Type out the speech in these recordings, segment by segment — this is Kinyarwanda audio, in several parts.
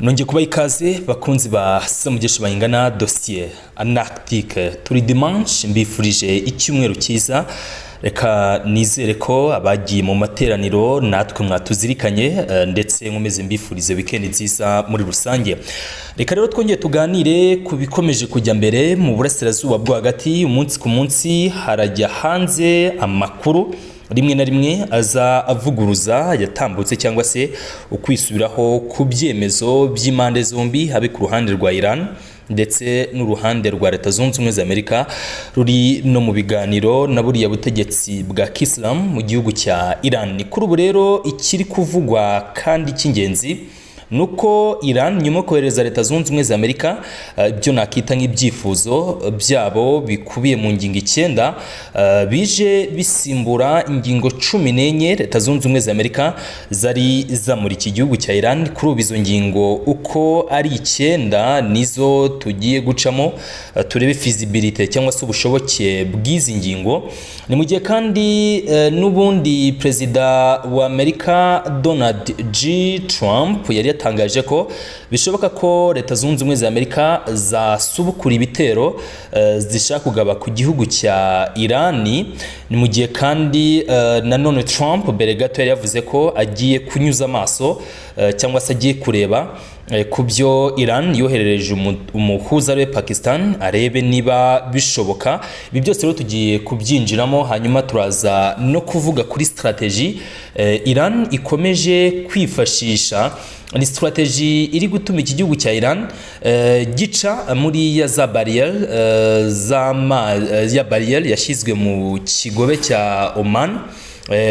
Nongeye kubaha ikaze, bakunzi ba Semugeshi Bayingana Dosiye Anarctique. Turi dimanche, mbifurije icyumweru cyiza. Reka nizere ko abagiye mu materaniro natwe mwatuzirikanye, ndetse nkomeze mbifurize weekend nziza muri rusange. Reka rero twongere tuganire ku bikomeje kujya mbere mu Burasirazuba bwo Hagati. Umunsi ku munsi harajya hanze amakuru rimwe na rimwe aza avuguruza yatambutse cyangwa se ukwisubiraho ku byemezo by'impande zombi, habe ku ruhande rwa Iran ndetse n'uruhande rwa Leta Zunze Ubumwe za Amerika ruri no mu biganiro na buriya butegetsi bwa Kisilamu mu gihugu cya Iran. Kuri ubu rero ikiri kuvugwa kandi cy'ingenzi nuko Iran, nyuma yo kohereza Leta Zunze Ubumwe za Amerika ibyo nakita nk'ibyifuzo byabo bikubiye mu ngingo 9, bije bisimbura ingingo 14 Leta Zunze Ubumwe za Amerika zari zamuri iki gihugu cya Iran. Kuri ubu izo ngingo uko ari 9 nizo tugiye gucamo, turebe feasibility cyangwa se ubushoboke bw'izi ngingo. Ni mu gihe kandi n'ubundi Perezida wa Amerika Donald J Trump yari yatangaje ko bishoboka ko Leta Zunze Ubumwe za Amerika zasubukura ibitero zishaka kugaba ku gihugu cya Irani. Ni mu gihe kandi nanone Trump mbere gato yari yavuze ko agiye kunyuza amaso, cyangwa se agiye kureba ku byo Iran yoherereje umuhuza we Pakistan, arebe niba bishoboka. Ibi byose rero tugiye kubyinjiramo, hanyuma turaza no kuvuga kuri strategy Iran ikomeje kwifashisha. Ni strategy iri gutuma iki gihugu cya Iran gica muri ya za barrière ya barrière yashyizwe mu kigobe cya Oman.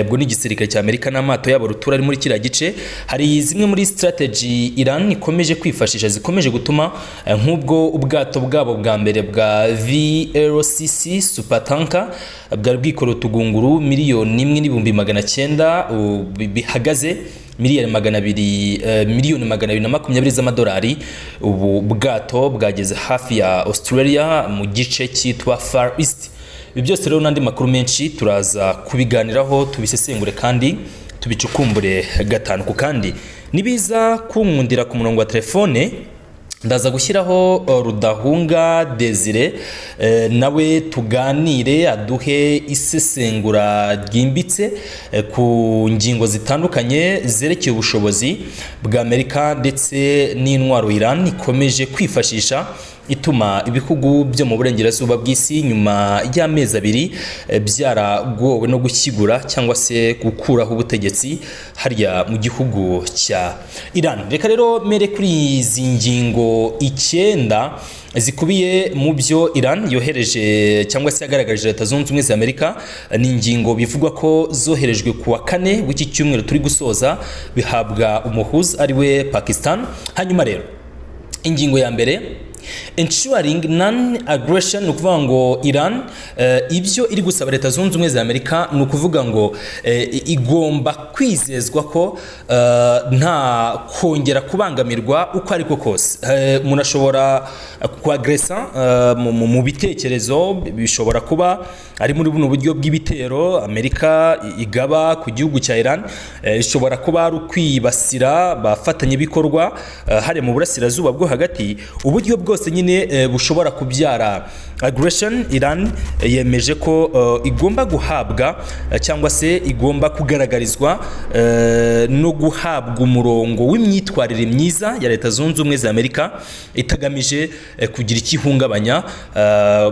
Ubwo ni igisirikare cya Amerika n'amato yabo rutura ari muri kiriya gice. Hari zimwe muri strategy Iran ikomeje kwifashisha zikomeje gutuma nk'ubwo ubwato bwabo bwa mbere bwa VLCC super tanker bwari bwikoreye utugunguru 1,900,000 bihagaze miliyari 200, miliyoni 220 z'amadolari, ubu bwato bwageze hafi ya Australia mu gice cyitwa Far East. Ibi byose rero n'andi makuru menshi turaza kubiganiraho, tubisesengure kandi tubicukumbure gatanu ku kandi. Nibiza kunkundira, ku murongo wa telefone ndaza gushyiraho Rudahunga Desire, nawe tuganire, aduhe isesengura ryimbitse ku ngingo zitandukanye zerekeye ubushobozi bwa Amerika ndetse n'intwaro Iran ikomeje kwifashisha ituma ibihugu byo mu burengerazuba bw'isi, nyuma y'amezi 2 byaragowe no gushyigura cyangwa se gukuraho ubutegetsi harya mu gihugu cya Iran. Reka rero mere kuri izi ngingo 9 zikubiye mu byo Iran yohereje cyangwa se yagaragarije Leta Zunze Ubumwe za Amerika. Ni ingingo bivugwa ko zoherejwe ku wa kane w'iki cyumweru turi gusoza, bihabwa umuhuza ari we Pakistan. Hanyuma rero ingingo ya mbere, ensuring non aggression, ni ukuvuga ngo Iran ibyo iri gusaba Leta Zunze Ubumwe za Amerika ni ukuvuga ngo igomba kwizezwa ko nta kongera kubangamirwa uko ariko kose. Umuntu ashobora kuagresa mu bitekerezo, bishobora kuba ari muri buno buryo bw'ibitero Amerika igaba ku gihugu cya Iran, ishobora kuba ari ukwibasira abafatanyabikorwa hariya mu Burasirazuba bwo Hagati. Uburyo bwose nyine bushobora kubyara aggression, Iran yemeje ko igomba guhabwa, cyangwa se igomba kugaragarizwa no guhabwa umurongo w'imyitwarire myiza ya Leta Zunze Ubumwe za Amerika itagamije kugira icyo ihungabanya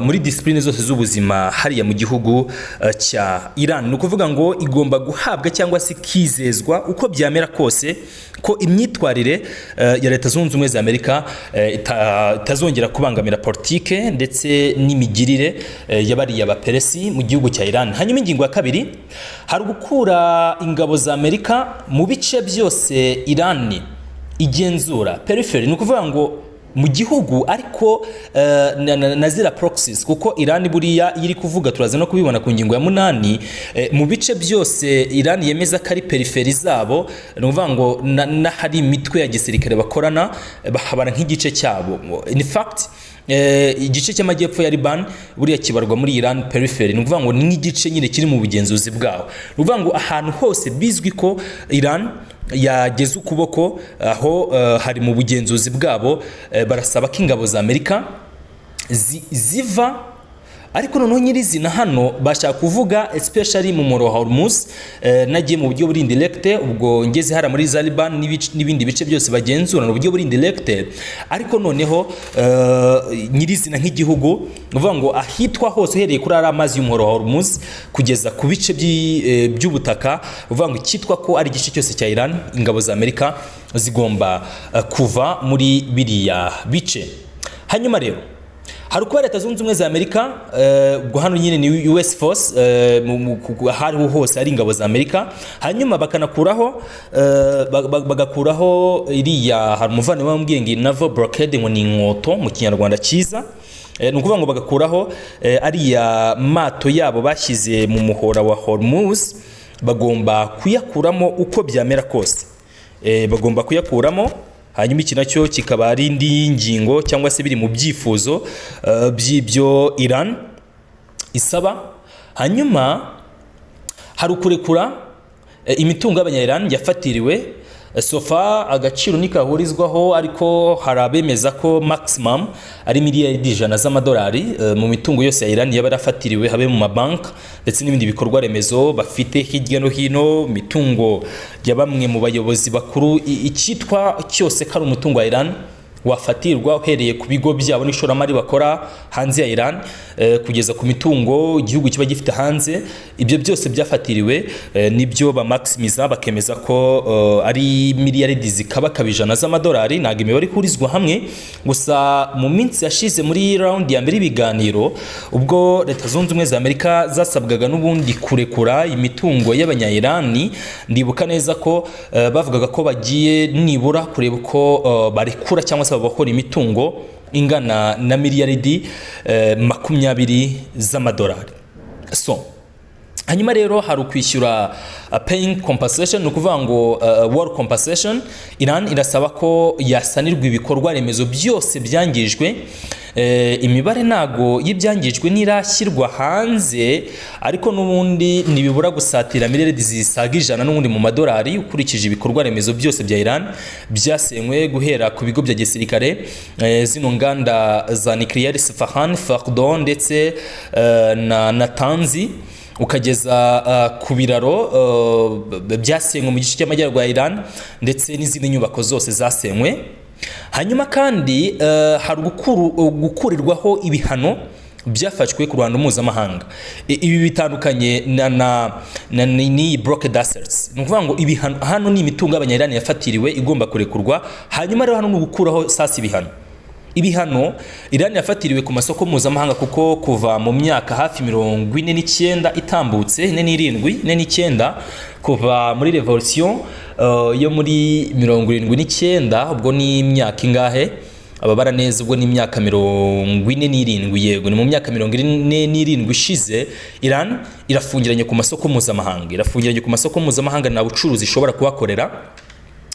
muri discipline zose z'ubuzima hariya mu gihugu cya Iran. Ni ukuvuga ngo igomba guhabwa cyangwa se ikizezwa uko byamera kose ko imyitwarire ya Leta Zunze Ubumwe za Amerika itazongera kubangamira politike ndetse n'imigirire ya bariya baperesi mu gihugu cya Iran. Hanyuma ingingo ya kabiri, hari ugukura ingabo za Amerika mu bice byose Iran igenzura, periphery, ni ukuvuga ngo mu gihugu ariko na zira proxies, kuko Iran buriya iyo iri kuvuga, turaza no kubibona ku ngingo ya 8, mu bice byose Iran yemeza ko ari periphery zabo, ni ukuvuga ngo n'ahari imitwe ya gisirikare bakorana, bahabara nk'igice cyabo. In fact Igice cy'amajyepfo ya Liban buriya kibarwa muri Iran periphery, ni ukuvuga ngo ni nk'igice nyine kiri mu bugenzuzi bwawo. Ni ukuvuga ngo ahantu hose bizwi ko Iran yageze ukuboko, aho hari mu bugenzuzi bwabo. Barasaba ko ingabo za Amerika ziva. Ariko noneho nyirizina hano bashaka kuvuga especially mu muhora wa Hormuz. Nagiye mu buryo buri indirect, ubwo ngeze hara muri za Liban n'ibindi bice byose bagenzura mu buryo buri indirect. Ariko noneho nyirizina nk'igihugu, uvuga ngo ahitwa hose uhereye kuri ari amazi y'umuhora wa Hormuz kugeza ku bice by'ubutaka, uvuga ngo icyitwa ko ari igice cyose cya Iran, ingabo za Amerika zigomba kuva muri biriya bice. Hanyuma rero hari ukuba Leta Zunze Ubumwe za Amerika, ubwo hano nyine ni US Force, ahariho hose ari ingabo za Amerika. Hanyuma bakanakuraho, bagakuraho iriya, hari umuvandimwe wambwiye ngo naval blockade, ngo ni inkoto mu Kinyarwanda cyiza. Ni ukuvuga ngo bagakuraho ariya mato yabo bashyize mu muhora wa Hormuz, bagomba kuyakuramo uko byamera kose. Bagomba kuyakuramo. Hanyuma iki nacyo kikaba ari indi ngingo cyangwa se biri mu byifuzo by'ibyo Iran isaba. Hanyuma hari ukurekura imitungo y'Abanya-Iran yafatiriwe. So far agaciro ntikahurizwaho, ariko hari abemeza ko maximum ari miliyari 100 z'amadolari mu mitungo yose ya Iran yaba yarafatiriwe, habe mu mabanki ndetse n'ibindi bikorwa remezo bafite hirya no hino, imitungo ya bamwe mu bayobozi bakuru, icyitwa cyose ko ari umutungo wa Iran wafatirwa, uhereye ku bigo byabo n'ishoramari bakora hanze ya Iran, kugeza ku mitungo igihugu kiba gifite hanze. Ibyo byose byafatiriwe, nibyo bamaximiza bakemeza ko ari miliyaridi zikabakaba 100 z'amadolari. Ntabwo imibare ihurizwa hamwe. Gusa mu minsi yashize, muri round ya mbere y'ibiganiro, ubwo Leta Zunze Ubumwe za Amerika zasabwaga n'ubundi kurekura imitungo y'Abanya-Irani, ndibuka neza ko bavugaga ko bagiye nibura kureba uko barekura cyangwa se babakora imitungo ingana na miliyaridi 20 z'amadolari. So hanyuma rero hari ukwishyura, paying compensation, ni ukuvuga ngo war compensation. Iran irasaba ko yasanirwa ibikorwa remezo byose byangijwe. Imibare ntago y'ibyangijwe ntirashyirwa hanze, ariko n'ubundi ntibibura gusatira miliyaridi zisaga 100 n'ubundi mu madolari, ukurikije ibikorwa remezo byose bya Iran byasenywe, guhera ku bigo bya gisirikare, zino nganda za nuclear Isfahan, Fordow ndetse na Natanz, ukageza ku biraro byasenywe mu gice cy'amajyaruguru ya Iran ndetse n'izindi nyubako zose zasenywe. Hanyuma kandi hari gukurirwaho ibihano byafashwe ku ruhando mpuzamahanga. Ibi bitandukanye na n'iyi blocked assets. Ni ukuvuga ngo ibihano hano ni imitungo y'Abanya-Iran yafatiriwe igomba kurekurwa. Hanyuma rero hano ni ugukuraho sasa ibihano Iran yafatiriwe ku masoko mpuzamahanga, kuko kuva mu myaka hafi 49 itambutse, 47, 49, kuva muri revolution yo muri 79, ubwo ni imyaka ingahe ababara neza? Ubwo ni imyaka 47. Yego, ni mu myaka 47 ishize Iran irafungiranye ku masoko mpuzamahanga, irafungiranye ku masoko mpuzamahanga, nta bucuruzi ishobora kuhakorera.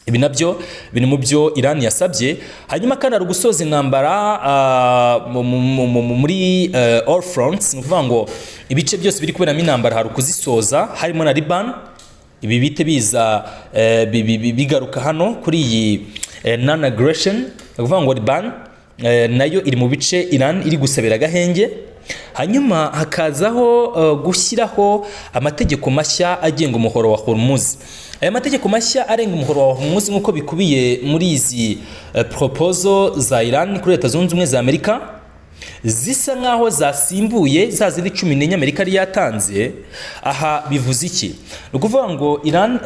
Ibi nabyo biri mu byo Iran yasabye. Hanyuma kandi hari gusoza intambara muri all fronts, ni ukuvuga ngo ibice byose biri kuberamo intambara hari ukuzisoza, harimo na Liban. Ibi bite biza bigaruka hano kuri iyi non aggression. Ni ukuvuga ngo Liban nayo iri mu bice Iran iri gusabira agahenge. Hanyuma hakazaho gushyiraho amategeko mashya agenga umuhoro wa Hormuz. Aya mategeko mashya arenga umuhoro wa Hormuz, nk'uko bikubiye muri izi proposal za Iran kuri Leta Zunze Ubumwe za Amerika, zisa nkaho zasimbuye za zindi 14 Amerika yari yatanze. Aha bivuze iki? Ni ukuvuga ngo Iran,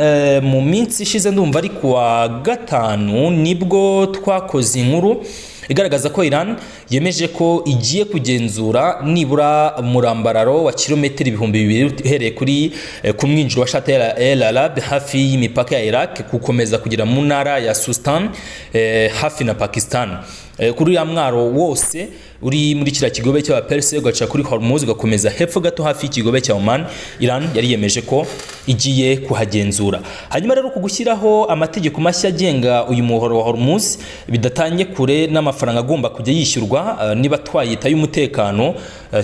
mu minsi ishize, ndumva ari kuwa gatanu, nibwo twakoze inkuru igaragaza ko Iran yemeje ko igiye kugenzura nibura umurambararo wa kilometero 2000 uhereye kuri ku mwinjiro wa Shatt El Arab hafi y'imipaka ya Iraq, gukomeza kugera mu ntara ya Sistan, hafi na Pakistan. kuri uriya mwaro wose uri muri kiriya kigobe cy'Abaperse, ugaca kuri Hormuz, ugakomeza hepfo gato hafi y'ikigobe cya Oman. Iran yari yemeje ko igiye kuhagenzura. Hanyuma rero, ku gushyiraho amategeko mashya agenga uyu muhoro wa Hormuz bidatanye kure n'amafaranga agomba kujya yishyurwa, niba twayita y'umutekano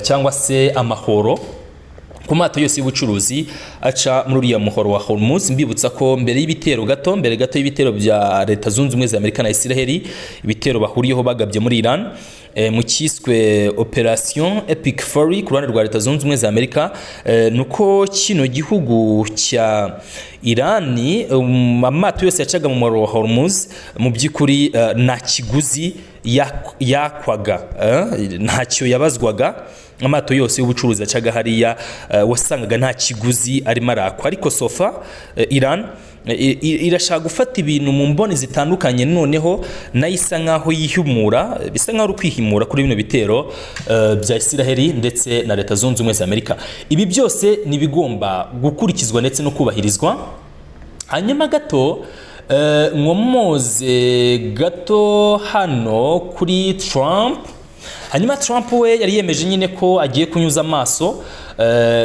cyangwa se amahoro ku mato yose y'ubucuruzi aca muri uriya muhoro wa Hormuz. Mbibutsa ko mbere y'ibitero gato, mbere gato y'ibitero bya Leta Zunze Ubumwe za Amerika na Israel, ibitero bahuriyeho bagabye muri Iran mu cyiswe Operation Epic Fury ku ruhande rwa Leta Zunze Ubumwe za Amerika, nuko kino gihugu cya Irani, amato yose yacaga mu muhoro wa Hormuz mu by'ukuri nta kiguzi yakwaga, ntacyo yabazwaga. Amato yose y'ubucuruzi yacaga hariya wasangaga nta kiguzi arimo arakwa. Ariko so far Iran irashaka gufata ibintu mu mboni zitandukanye, noneho nayo isa nkaho yihimura, bisa nkaho ari ukwihimura kuri bino bitero bya Isiraheli ndetse na Leta Zunze Ubumwe za Amerika. Ibi byose ni ibigomba gukurikizwa ndetse no kubahirizwa. Hanyuma gato nkomoze gato hano kuri Trump. Hanyuma Trump we yari yemeje nyine ko agiye kunyuza amaso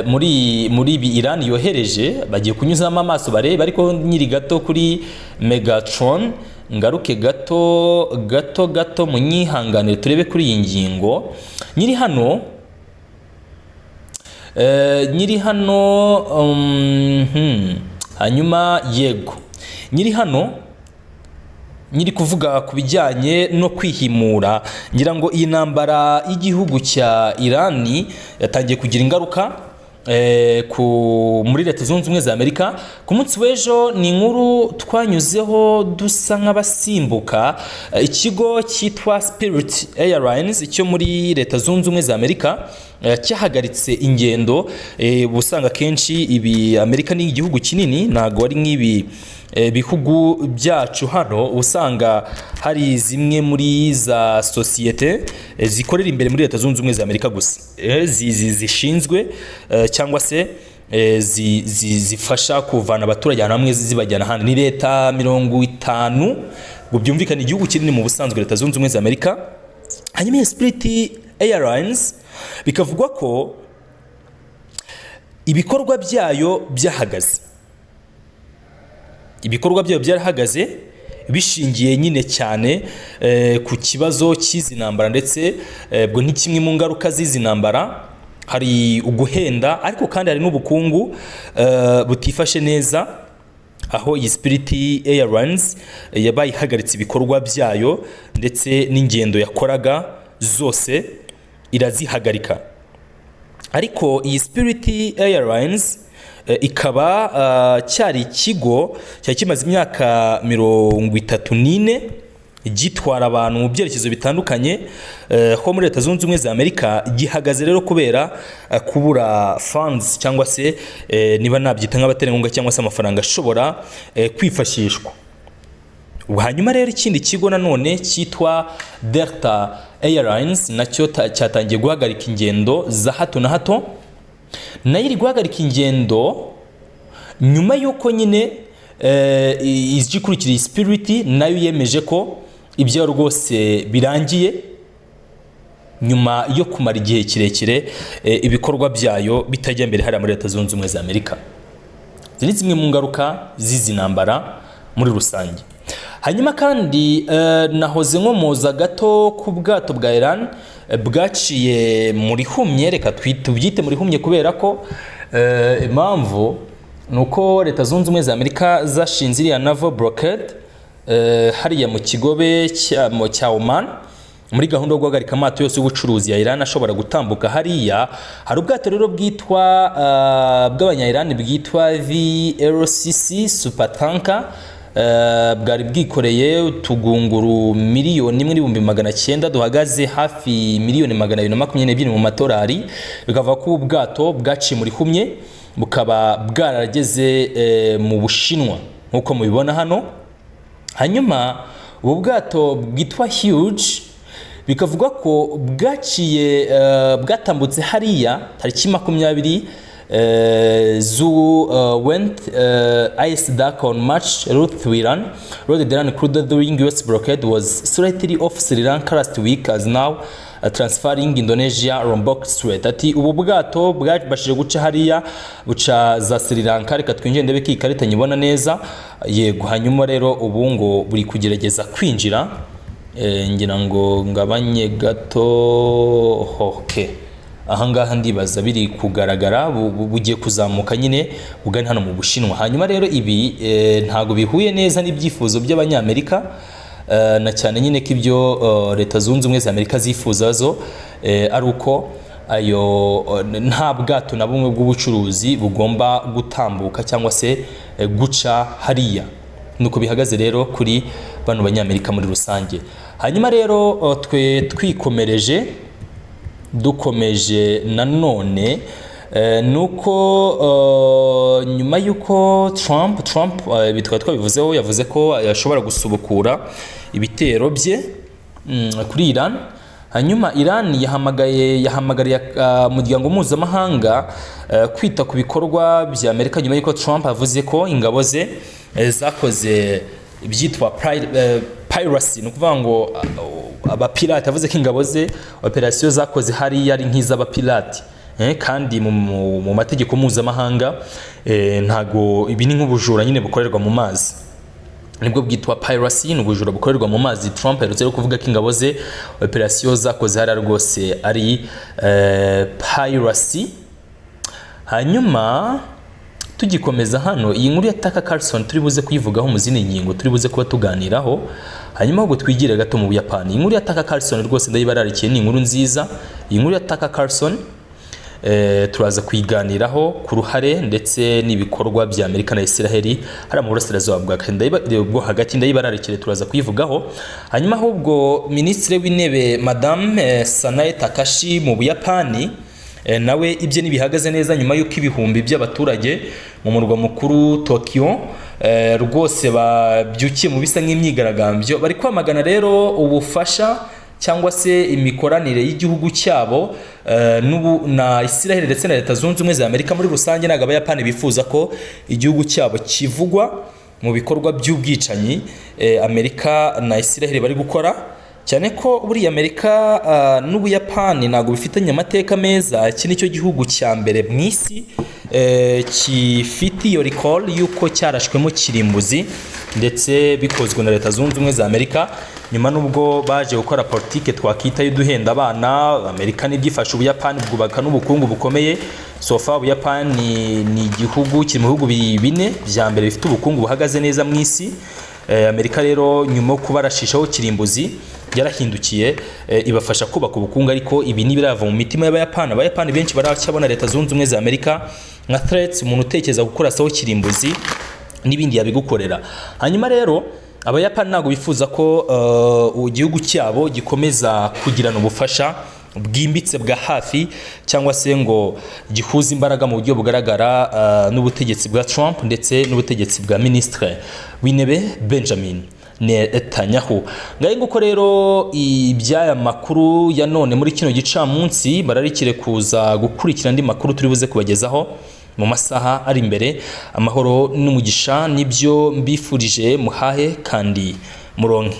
muri ibi Iran yohereje, bagiye kunyuzamo amaso barebe. Ariko nyiri gato kuri Megatron, ngaruke gato gato gato, munyihanganire turebe kuri iyi ngingo nyiri hano. Hanyuma yego, nyiri hano nyiri kuvuga ku bijyanye no kwihimura. Ngira ngo iyi ntambara y'igihugu cya Irani yatangiye kugira ingaruka muri Leta Zunze Ubumwe za Amerika. Ku munsi w'ejo ni inkuru twanyuzeho dusa nk'abasimbuka. Ikigo cyitwa Spirit Airlines cyo muri Leta Zunze Ubumwe za Amerika cyahagaritse ingendo. Usanga akenshi ibi, Amerika ni igihugu kinini, ntabwo ari nk'ibi bihugu byacu hano. Usanga hari zimwe muri za sosiyete zikorera imbere muri Leta Zunze Ubumwe za Amerika gusa, zishinzwe cyangwa se zifasha kuvana abaturage ahantu hamwe zibajyana ahandi. Ni leta 50 ngo byumvikane, igihugu kinini mu busanzwe Leta Zunze Ubumwe za Amerika. Hanyuma iyo Spirit Airlines bikavugwa ko ibikorwa byayo byahagaze, ibikorwa byayo byarahagaze bishingiye nyine cyane ku kibazo cy'izi ntambara. Ndetse ubwo ni kimwe mu ngaruka z'izi ntambara, hari uguhenda, ariko kandi hari n'ubukungu butifashe neza, aho iyi Spirit Airlines yabaye ihagaritse ibikorwa byayo, ndetse n'ingendo yakoraga zose irazihagarika. Ariko iyi Spirit Airlines ikaba cyari ikigo cyari kimaze imyaka 34 gitwara abantu mu byerekezo bitandukanye ho muri Leta Zunze Ubumwe za Amerika. Gihagaze rero kubera kubura funds, cyangwa se niba nabyita nk'abaterankunga, cyangwa se amafaranga ashobora kwifashishwa. Hanyuma rero ikindi kigo nanone cyitwa Delta Airlines nacyo cyatangiye guhagarika ingendo za hato na hato. Nayo iri guhagarika ingendo nyuma y'uko nyine ije ikurikira iyi Spirit, nayo yemeje ko ibyo rwose birangiye nyuma yo kumara igihe kirekire ibikorwa byayo bitajya mbere hariya muri Leta Zunze Ubumwe za Amerika. Izi ni zimwe mu ngaruka z'izi ntambara muri rusange. Hanyuma kandi nahoze nkomoza gato ku bwato bwa Iran bwaciye muri humye, reka tubyite muri humye, kubera ko impamvu ni uko Leta Zunze Ubumwe za Amerika zashinze iriya naval blockade hariya mu kigobe cya Oman, muri gahunda yo guhagarika amato yose y'ubucuruzi ya Iran ashobora gutambuka hariya. Hari ubwato rero bwitwa bw'abanya-Iran bwitwa VLCC Supertanker, bwari bwikoreye utugunguru 1,900,000 duhagaze hafi miliyoni 222 mu madolari. Bikavuga ko ubu bwato bwaciye muri humye, bukaba bwarageze mu Bushinwa nk'uko mubibona hano. Hanyuma ubu bwato bwitwa Huge bikavuga ko bwaciye, bwatambutse hariya tariki 20. Zu went ice dark on March route to Iran. Loaded Iran crude during US blockade was slightly off Sri Lanka last week as now transferring Indonesia Lombok Strait. Ati ubu bwato bwabashije guca hariya, buca za Sri Lanka. Reka twinjire ndebe ko iyi karita nyibona neza. Yego, hanyuma rero ubu ngo buri kugerageza kwinjira. Ngira ngo ngabanye gato. Okay, ahangaha ndibaza biri kugaragara. Bugiye kuzamuka nyine bugana hano mu Bushinwa. Hanyuma rero ibi ntago bihuye neza n'ibyifuzo by'Abanyamerika, na cyane nyine ko ibyo Leta Zunze Ubumwe za Amerika zifuza zo ari uko ayo nta bwato na bumwe bw'ubucuruzi bugomba gutambuka cyangwa se guca hariya. Nuko bihagaze rero kuri bano Banyamerika muri rusange. Hanyuma rero twe twikomereje, dukomeje nanone, nuko nyuma y'uko Trump, ibi tukaba twabivuzeho, yavuze ko ashobora gusubukura ibitero bye kuri Iran. Hanyuma Iran yahamagariye umuryango mpuzamahanga kwita ku bikorwa bya Amerika nyuma y'uko Trump avuze ko ingabo ze zakoze ibyitwa piracy, ni ukuvuga ngo abapirate. Avuze ko ingabo ze operasiyo zakoze hariya ari nk'iz'abapirate. Kandi mu mategeko mpuzamahanga ntago ibi ni nk'ubujura nyine bukorerwa mu mazi, nibwo bwitwa piracy, ni ubujura bukorerwa mu mazi. Trump aherutse rero kuvuga ko ingabo ze operasiyo zakoze hariya rwose ari piracy. Hanyuma tugikomeza hano, iyi nkuru ya Tucker Carlson turi buze kuyivugaho mu zindi ngingo turi buze kuba tuganiraho. Hanyuma ahubwo twigire gato mu Buyapani. Iyi nkuru ya Tucker Carlson rwose ndayibararikiye, ni inkuru nziza. Iyi nkuru ya Tucker Carlson turaza kuyiganiraho ku ruhare ndetse n'ibikorwa bya Amerika na Israel hariya mu burasirazuba bwo hagati. Ndayibararikire, turaza kuyivugaho. Hanyuma ahubwo Minisitiri w'Intebe Madame Sanae Takaichi mu Buyapani, nawe ibye ntibihagaze neza nyuma y'uko ibihumbi by'abaturage mu murwa mukuru Tokyo rwose babyukiye mu bisa nk'imyigaragambyo. Bari kwamagana rero ubufasha cyangwa se imikoranire y'igihugu cyabo n'ubu na Israel ndetse na Leta Zunze Ubumwe za Amerika muri rusange. Ntabwo Abayapani bifuza ko igihugu cyabo kivugwa mu bikorwa by'ubwicanyi Amerika na Israel bari gukora, cyane ko buriya Amerika n'Ubuyapani ntabwo bifitanye amateka meza. Iki nicyo gihugu cya mbere mu isi gifite iyo record y'uko cyarashwemo kirimbuzi, ndetse bikozwe na Leta Zunze Ubumwe za Amerika. Nyuma nubwo baje gukora politike twakita y'uduhenda abana, Amerika n'ibyifasha Ubuyapani bwubaka n'ubukungu bukomeye. So far Ubuyapani ni igihugu kiri mu bihugu bine bya mbere bifite ubukungu buhagaze neza mu isi. Amerika rero nyuma yo kubarashishaho kirimbuzi yarahindukiye, ibafasha kubaka ubukungu, ariko ibi ntibirava mu mitima y'Abayapani. Abayapani benshi baracyabona Leta Zunze Ubumwe za Amerika nka threats, umuntu utekereza gukurasaho kirimbuzi n'ibindi yabigukorera. Hanyuma rero Abayapani ntabwo bifuza ko igihugu cyabo gikomeza kugirana ubufasha bwimbitse bwa hafi cyangwa se ngo gihuze imbaraga mu buryo bugaragara n'ubutegetsi bwa Trump ndetse n'ubutegetsi bwa Minisitiri w'Intebe Benjamin Netanyahu. Ngahe nguko rero iby'aya makuru ya none muri kino gicamunsi. Bararikire kuza gukurikira andi makuru turi buze kubagezaho mu masaha ari imbere. Amahoro n'umugisha nibyo mbifurije, muhahe kandi muronke.